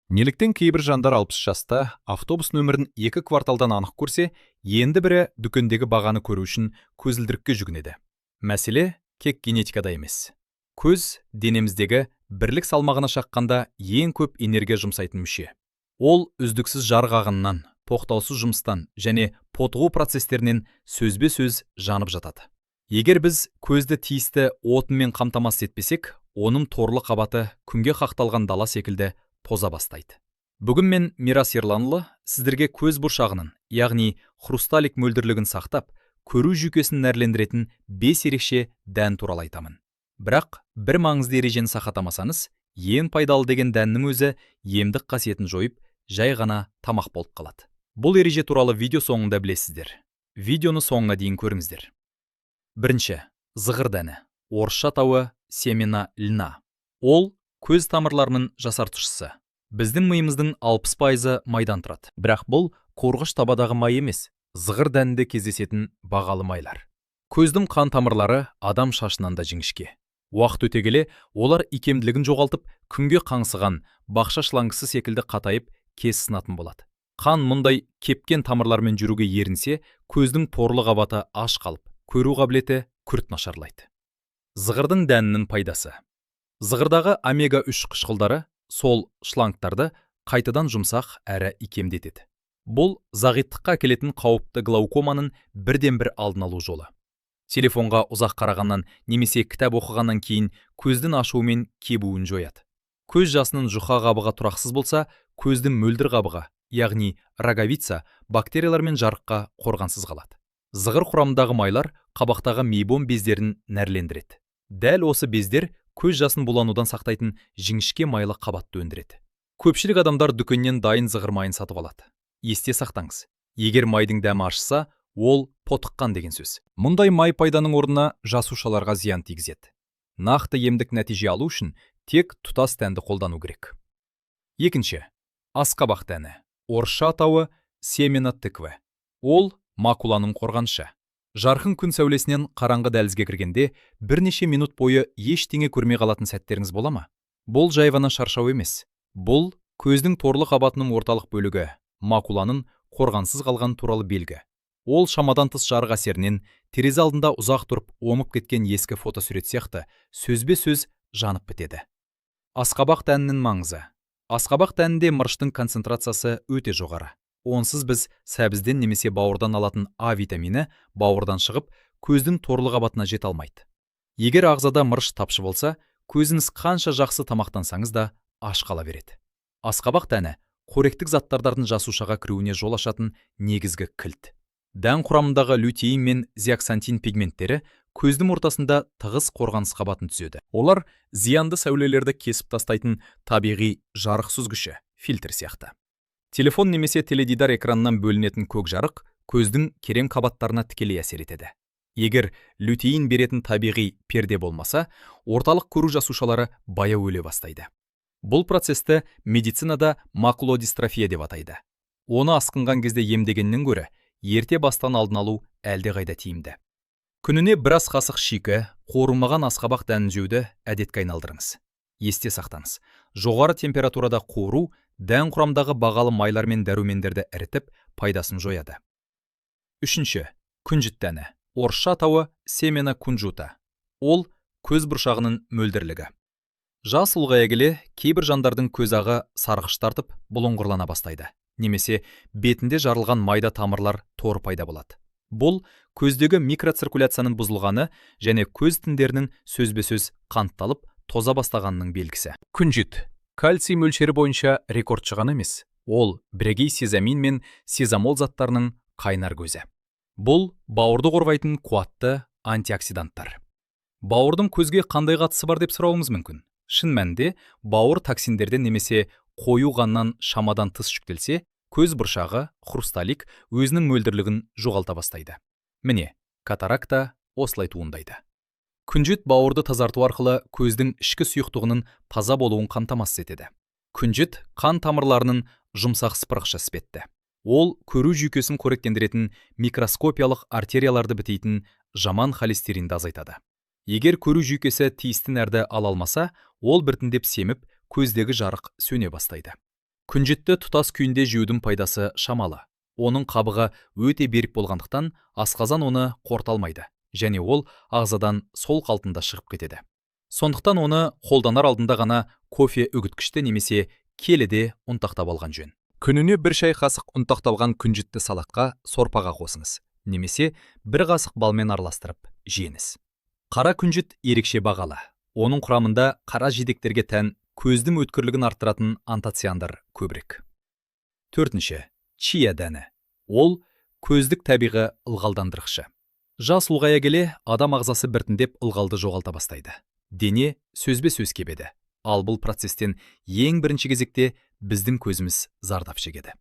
Неліктен кейбір жандар 60 жаста автобус нөмірін екі кварталдан анық көрсе, енді бірі дүкендегі бағаны көру үшін көзілдірікке жүгінеді? Мәселе тек генетикада емес. Көз – денеміздегі бірлік салмағына шаққанда ең көп энергия жұмсайтын мүше. Ол үздіксіз жарық ағынынан, тоқтаусыз жұмыстан және потығу процестерінен сөзбе-сөз жанып жатады. Егер біз көзді тиісті отынмен қамтамасыз етпесек, оның торлы қабаты күнге қақталған дала секілді тоза бастайды. Бүгін мен, Мирас Ерланұлы, сіздерге көз бұршағының, яғни хрусталик мөлдірлігін сақтап, көру жүйкесін нәрлендіретін бес ерекше дән туралы айтамын. Бірақ бір маңызды ережені сақтамасаңыз, ең пайдалы деген дәннің өзі емдік қасиетін жойып, жай ғана тамақ болып қалады. Бұл ереже туралы видео соңында білесіздер. Видеоны соңына дейін көріңіздер. Бірінші, зығыр дәні. Орысша атауы семена льна. Ол көз тамырларының жасартушысы. Біздің миымыздың 60%-ы майдан тұрады. Бірақ бұл қуырғыш табадағы май емес, зығыр дәнінде кездесетін бағалы майлар. Көздің қан тамырлары адам шашынан да жіңішке. Уақыт өте келе олар икемділігін жоғалтып, күнге қаңсыған бақша шлангысы секілді қатайып, кез сынатын болады. Қан мұндай кепкен тамырлармен жүруге ерінсе, көздің торлы қабаты аш қалып, көру қабілеті күрт нашарлайды. Зығырдың дәнінің пайдасы. Зығырдағы омега 3 қышқылдары сол шлангтарды қайтадан жұмсақ әрі икемді етеді. Бұл зағиптыққа әкелетін қауіпті глаукоманың бірден бір алдын алу жолы. Телефонға ұзақ қарағаннан немесе кітап оқығаннан кейін көздің ашуы мен кебуін жояды. Көз жасының жұқа қабығы тұрақсыз болса, көздің мөлдір қабығы, яғни роговица, бактериялар мен жарыққа қорғансыз қалады. Зығыр құрамындағы майлар қабақтағы мейбом бездерін нәрлендіреді. Дәл осы бездер көз жасын буланудан сақтайтын жіңішке майлы қабатты өндіреді. Көпшілік адамдар дүкеннен дайын зығыр майын сатып алады. Есте сақтаңыз: егер майдың дәмі ашса, ол потыққан деген сөз. Мұндай май пайданың орнына жасушаларға зиян тигізеді. Нақты емдік нәтиже алу үшін тек тұтас дәнді қолдану керек. Екінші, асқабақ дәні. Орысша атауы семена тыквы. Ол макуланың қорғанышы. Жарқын күн сәулесінен қараңғы дәлізге кіргенде бірнеше минут бойы ештеңе көрмей қалатын сәттеріңіз бола ма? Бұл жай ғана шаршау емес. Бұл көздің торлы қабатының орталық бөлігі, макуланың қорғансыз қалған туралы белгі. Ол шамадан тыс жарық әсерінен, терезе алдында ұзақ тұрып омып кеткен ескі фотосурет сияқты, сөзбе-сөз жанып бітеді. Асқабақ дәнінің маңызы. Асқабақ дәнінде мырыштың концентрациясы өте жоғары. Онсыз біз сәбізден немесе бауырдан алатын А витамині бауырдан шығып, көздің торлы қабатына жете алмайды. Егер ағзада мырыш тапшы болса, көзіңіз қанша жақсы тамақтансаңыз да, аш қала береді. Асқабақ дәні – қоректік заттардың жасушаға кіруіне жол ашатын негізгі кілт. Дән құрамындағы лютеин мен зеаксантин пигменттері көздің ортасында тығыз қорғаныс қабатын түзеді. Олар зиянды сәулелерді кесіп тастайтын табиғи жарық сүзгіші, фильтр сияқты. Телефон немесе теледидар экранынан бөлінетін көк жарық көздің керең қабаттарына тікелей әсер етеді. Егер лютеин беретін табиғи перде болмаса, орталық көру жасушалары баяу өле бастайды. Бұл процесті медицинада макулодистрофия деп атайды. Оны асқынған кезде емдегеннен гөрі ерте бастан алдын алу әлдеқайда тиімді. Күніне бір ас қасық шикі, қуырылмаған асқабақ дәнін жеуді әдетке айналдырыңыз. Есте сақтаңыз: жоғары температурада қуыру дән құрамдағы бағалы майлар мен дәрумендерді ірітіп, пайдасын жояды. Үшінші, күнжіт дәні. Орысша атауы семена кунжута. Ол көз бұршағының мөлдірлігі. Жас ұлғая келе кейбір жандардың көз ағы сарғыш тартып, бұлыңғырлана бастайды немесе бетінде жарылған майда тамырлар торы пайда болады. Бұл көздегі микроциркуляцияның бұзылғаны және көз тіндерінің сөзбе-сөз қантталып, тоза бастағанының белгісі. Күнжіт кальций мөлшері бойынша рекордшы ғана емес, ол бірегей сезамин мен сезамол заттарының қайнар көзі. Бұл бауырды қорғайтын қуатты антиоксиданттар. Бауырдың көзге қандай қатысы бар деп сұрауыңыз мүмкін. Шын мәнінде бауыр токсиндерден немесе қою қаннан шамадан тыс жүктелсе, көз бұршағы, хрусталик, өзінің мөлдірлігін жоғалта бастайды. Міне, катаракта осылай туындайды. Күнжіт бауырды тазарту арқылы көздің ішкі сұйықтығының таза болуын қамтамасыз етеді. Күнжіт қан тамырларының жұмсақ сыпырғышы іспетті. Ол көру жүйкесін қоректендіретін микроскопиялық артерияларды бітейтін жаман холестеринді азайтады. Егер көру жүйкесі тиісті нәрді ала алмаса, ол біртіндеп семіп, көздегі жарық сөне бастайды. Күнжітті тұтас күйінде жеудің пайдасы шамалы. Оның қабығы өте берік болғандықтан, асқазан оны қорыта алмайды және ол ағзадан сол қалпында шығып кетеді. Сондықтан оны қолданар алдында ғана кофе үгіткішті немесе келіде ұнтақтап алған жөн. Күніне 1 шай қасық ұнтақталған күнжітті салатқа, сорпаға қосыңыз немесе 1 қасық балмен араластырып жеңіз. Қара күнжіт ерекше бағалы. Оның құрамында қара жидектерге тән көздің өткірлігін арттыратын антоциандар көбірек. Төртінші, чия дәні. Ол көздік табиғи ылғалдандырғышы. Жас ұлғая келе адам ағзасы біртіндеп ылғалды жоғалта бастайды. Дене сөзбе-сөз кебеді. Ал бұл процестен ең бірінші кезекте біздің көзіміз зардап шегеді.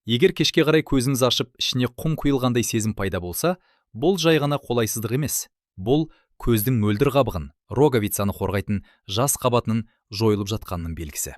Егер кешке қарай көзіңіз ашып, ішіне құм құйылғандай сезім пайда болса, бұл жай ғана қолайсыздық емес. Бұл көздің мөлдір қабығын, роговицаны қорғайтын жас қабатының жойылып жатқанының белгісі.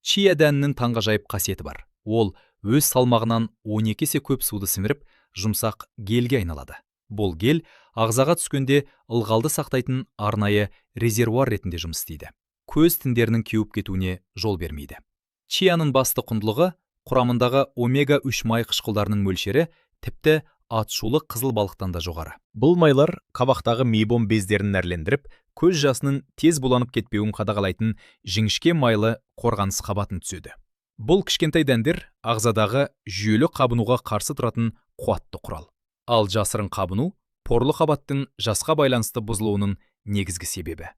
Чия дәнінің таңғажайып қасиеті бар. Ол өз салмағынан 12 есе көп суды сіміріп, жұмсақ гельге айналады. Бұл гель ағзаға түскенде ылғалды сақтайтын арнайы резервуар ретінде жұмыс істейді. Көз тіндерінің кеуіп кетуіне жол бермейді. Чияның басты құндылығы құрамындағы омега-3 май қышқылдарының мөлшері тіпті атышулы қызыл балықтан да жоғары. Бұл майлар қабақтағы мейбом бездерін нәрлендіріп, көз жасының тез буланып кетпеуін қадағалайтын жіңішке майлы қорғаныс қабатын түзеді. Бұл кішкентай дәндер ағзадағы жүйелі қабынуға қарсы тұратын қуатты құрал. Ал жасырын қабыну порлы қабаттың жасқа байланысты бұзылуының негізгі себебі.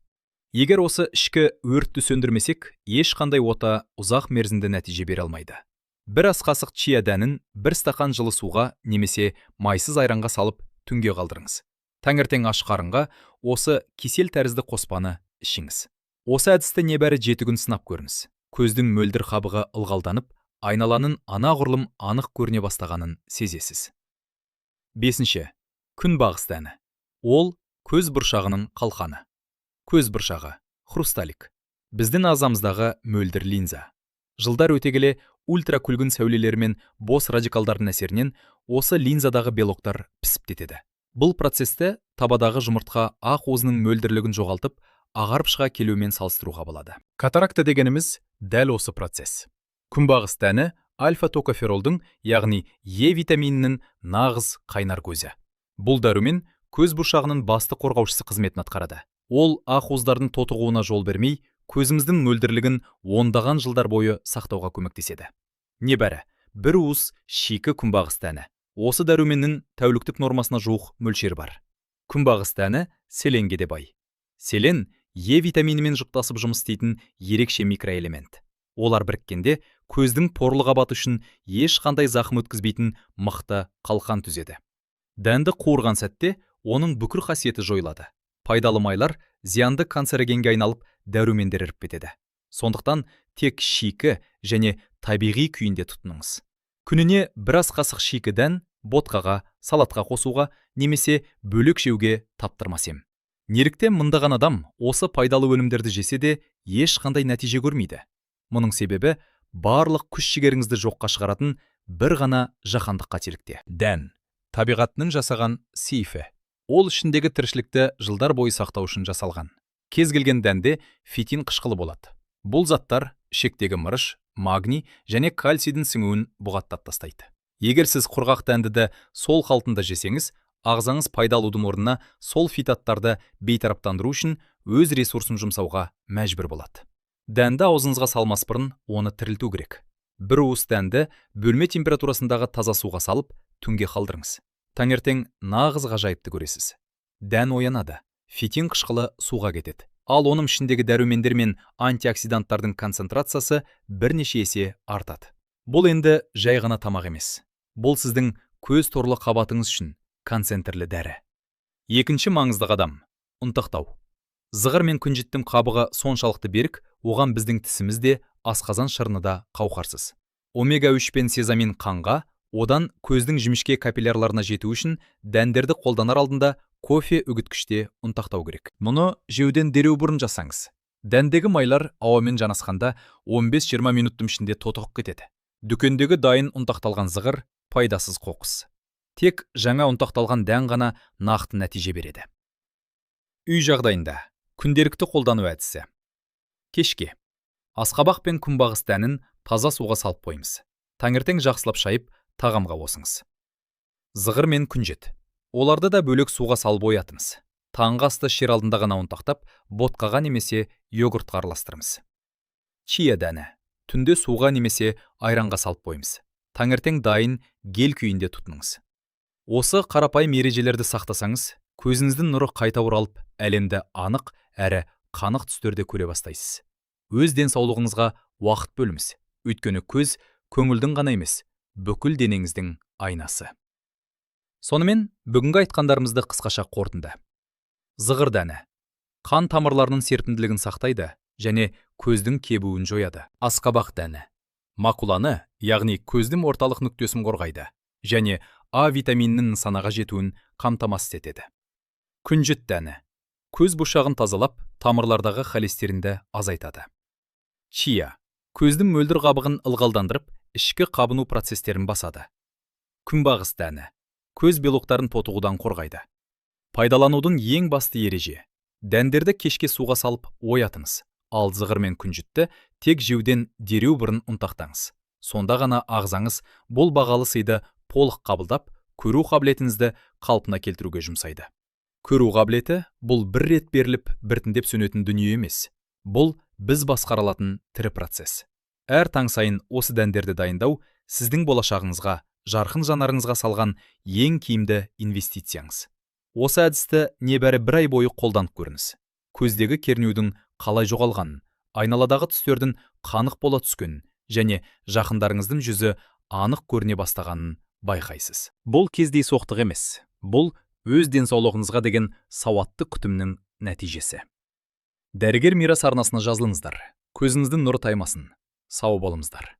Егер осы ішкі өртті сөндірмесек, ешқандай ота ұзақ мерзімді нәтиже бере алмайды. Бір ас қасық чия дәнін 1 стақан жылы суға немесе майсыз айранға салып түнге қалдырыңыз. Таңертең аш қарынға осы кисель тәрізді қоспаны ішіңіз. Осы әдісті небәрі 7 күн сынап көріңіз. Көздің мөлдір қабығы ылғалданып, айналаның анағұрлым анық көріне бастағанын сезесіз. Бесінші, күнбағыс дәні. Ол көз бұршағының қалқаны. Көз бұршағы, хрусталик. Біздің ағзамыздағы мөлдір линза. Жылдар өте келе ультракүлгін сәулелері мен бос радикалдардың әсерінен осы линзадағы белоктар пісіп кетеді. Бұл процесті табадағы жұмыртқа ақ уызының мөлдірлігін жоғалтып, ағарып шыға келумен салыстыруға болады. Катаракта дегеніміз дәл осы процесс. Күнбағыс дәні альфа-токоферолдың, яғни Е витаминінің нағыз қайнар көзі. Бұл дәрумен көз бұршағының басты қорғаушысы қызметін атқарады. Ол ақ уыздардың тотығуына жол бермей, көзіміздің мөлдірлігін ондаған жылдар бойы сақтауға көмектеседі. Небәрі бір уыс шикі күнбағыс дәні. Осы дәруменнің тәуліктік нормасына жуық мөлшері бар. Күнбағыс дәні селенге де бай. Селен Е витаминімен жұптасып жұмыс істейтін ерекше микроэлемент. Олар біріккенде көздің порлы қабаты үшін ешқандай зақым өткізбейтін мықты қалқан түзеді. Дәнді қуырған сәтте оның бүкіл қасиеті жойылады. Пайдалы майлар зиянды канцерогенге айналып, дәрумендер іріп кетеді. Сондықтан тек шикі және табиғи күйінде тұтыныңыз. Күніне бір ас қасық шикі дән ботқаға, салатқа қосуға немесе бөлек жеуге таптырмас ем. Неліктен мыңдаған адам осы пайдалы өнімдерді жесе де ешқандай нәтиже көрмейді? Мұның себебі барлық күш-жігеріңізді жоққа шығаратын бір ғана жаһандық қателікте. Дән табиғатының жасаған сейфі. Ол ішіндегі тіршілікті жылдар бойы сақтау үшін жасалған. Кез келген дәнде фитин қышқылы болады. Бұл заттар ішектегі мырыш, магний және кальцийдің сіңуін бұғаттап тастайды. Егер сіз құрғақ дәнді сол қалпында жесеңіз, ағзаңыз пайда алудың орнына сол фитаттарды бейтараптандыру үшін өз ресурсын жұмсауға мәжбүр болады. Дәнді аузыңызға салмас бұрын оны тірілту керек. Бір уыс дәнді бөлме температурасындағы таза суға салып, түнге қалдырыңыз. Таңертең нағыз ғажайыпты көресіз. Дән оянады, фитин қышқылы суға кетеді. Ал оның ішіндегі дәрумендер мен антиоксиданттардың концентрациясы бірнеше есе артады. Бұл енді жай ғана тамақ емес. Бұл сіздің көз торлы қабатыңыз үшін концентрлі дәрі. Екінші маңызды қадам ұнтақтау. Зығыр мен күнжіттің қабығы соншалықты берік, оған біздің тісіміз де, асқазан шырыны да қауқарсыз. Омега-3 пен сезамин қанға, одан көздің жіңішке капиллярларына жету үшін дәндерді қолданар алдында кофе үгіткіште ұнтақтау керек. Мұны жеуден дереу бұрын жасаңыз. Дәндегі майлар ауамен жанасқанда 15-20 минуттың ішінде тотығып кетеді. Дүкендегі дайын ұнтақталған зығыр пайдасыз қоқыс. Тек жаңа ұнтақталған дән ғана нақты нәтиже береді. Үй жағдайында күнделікті қолдану әдісі. Кешке асқабақ пен күнбағыс дәнін таза суға салып қойыңыз. Таңертең жақсылап шайып, тағамға қосыңыз. Зығыр мен күнжіт. Оларды да бөлек суға салып оятыңыз. Таңғы асты ішер алдында ғана ұнтақтап, ботқаға немесе йогуртқа араластырыңыз. Чия дәні. Түнде суға немесе айранға салып қойыңыз. Таңертең дайын гель күйінде тұтыныңыз. Осы қарапайым ережелерді сақтасаңыз, көзіңіздің нұры қайта оралып, әлемді анық әрі қанық түстерде көре бастайсыз. Өз денсаулығыңызға уақыт бөліңіз. Өйткені көз көңілдің ғана емес, бүкіл денеңіздің айнасы. Сонымен, бүгінгі айтқандарымызды қысқаша қорытынды. Зығыр дәні. Қан тамырларының серпімділігін сақтайды және көздің кебуін жояды. Асқабақ дәні. Макуланы, яғни көздің орталық нүктесін қорғайды және А витаминінің нысанаға жетуін қамтамасыз етеді. Күнжіт дәні. Көз бұршағын тазалап, тамырлардағы холестеринді азайтады. Чия. Көздің мөлдір қабығын ылғалдандырып, ішкі қабыну процестерін басады. Күнбағыс дәні. Көз белоктарын тотығудан қорғайды. Пайдаланудың ең басты ереже. Дәндерді кешке суға салып оятыңыз. Ал зығыр мен күнжітті тек жеуден дереу бұрын ұнтақтаңыз. Сонда ғана ағзаңыз бұл бағалы сыйды толық қабылдап, көру қабілетіңізді қалпына келтіруге жұмсайды. Көру қабілеті бұл бір рет беріліп, біртіндеп сөнетін дүние емес. Бұл біз басқара алатын тірі процесс. Әр таң сайын осы дәндерді дайындау сіздің болашағыңызға, жарқын жанарыңызға салған ең тиімді инвестицияңыз. Осы әдісті небәрі бір ай бойы қолданып көріңіз. Көздегі кернеудің қалай жоғалғанын, айналадағы түстердің қанық бола түскенін және жақындарыңыздың жүзі анық көріне бастағанын байқайсыз. Бұл кездейсоқтық емес. Бұл өз денсаулығыңызға деген сауатты күтімнің нәтижесі. Дәрігер Мирас арнасына жазылыңыздар. Көзіңіздің нұры таймасын. Сау болыңыздар.